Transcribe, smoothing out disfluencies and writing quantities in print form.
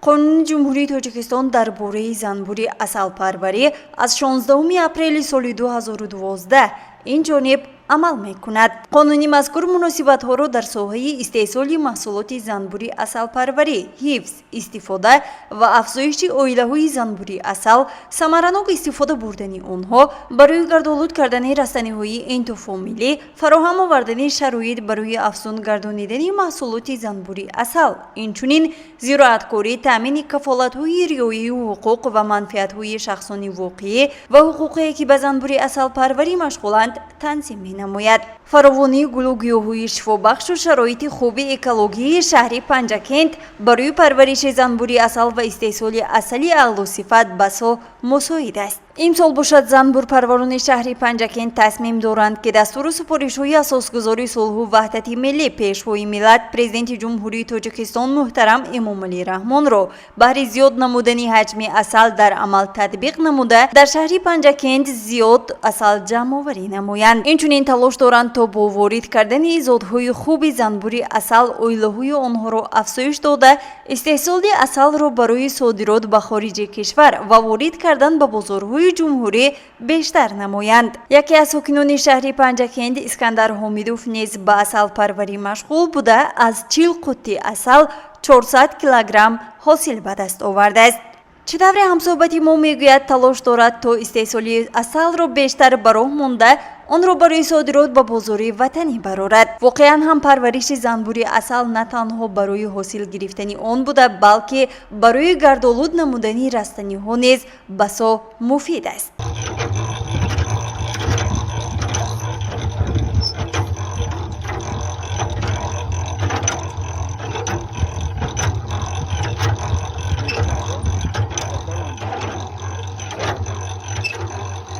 Қонуни Ҷумҳурии Тоҷикистон дар бораи занбури асалпарварӣ аз 16 апрели соли 2012 ин ҷониб амал мекунад. Қонуни мазкур муносибатҳоро дар соҳаи истеҳсоли маҳсулоти занбури асалпарварӣ, ҳифз, истифода ва афзоиши оилаҳои занбури асал, самаранок истифода бурдани онҳо барои гардолуд кардани растаниҳои энтофомилӣ, фароҳам овардани шароит барои афзун гардонидани маҳсулоти занбури асал, инчунин зироаткорӣ, таъмини кафолатҳои риояи ҳуқуқ ва манфиатҳои шахсони воқеӣ ва ҳуқуқие, ки ба занбури асалпарварӣ машғуланд, танзим менамояд. Фаровонии гулу гиёҳҳои шифобахшу шароити хуби экологии шаҳри Панҷакент барои парвариши занбури асал ва истеҳсоли асали аълосифат басо мусоид аст. Имсол бошад, занбурпарварони шаҳри Панҷакент тасмим доранд, ки дастуру супоришҳои Асосгузори сулҳу ваҳдати миллӣ, Пешвои миллат, Президенти Ҷумҳурии Тоҷикистон муҳтарам Эмомалӣ Раҳмонро баҳри зиёд намудани ҳаҷми асал дар амал татбиқ намуда, дар шаҳри Панҷакент зиёд асал ҷамъоварӣ намоянд. Инчунин талош доранд, то бо ворид кардани зотҳои хуби занбури асал оилаҳои онҳоро афзоиш дода, истеҳсоли асалро барои содирот ба хориҷи кишвар ва ворид кардан ба бозорҳои ҷумҳурӣ бештар намоянд. Яке аз сокинони шаҳри Панҷакент Искандар Ҳомидов низ ба асалпарварӣ машғул буда, аз 40 қуттӣ асал 400 килограмм ҳосил ба даст овардааст. Чӣ тавре ҳамсӯҳбати мо мегӯяд, талош дорад, то истеҳсоли асалро бештар ба роҳ монда, онро барои содирот ба бозори ватанӣ барорад. Воқеан ҳам, парвариши занбури асал на танҳо барои ҳосил гирифтани он буда, балки барои гардолуд намудани растаниҳо низ басо муфид аст.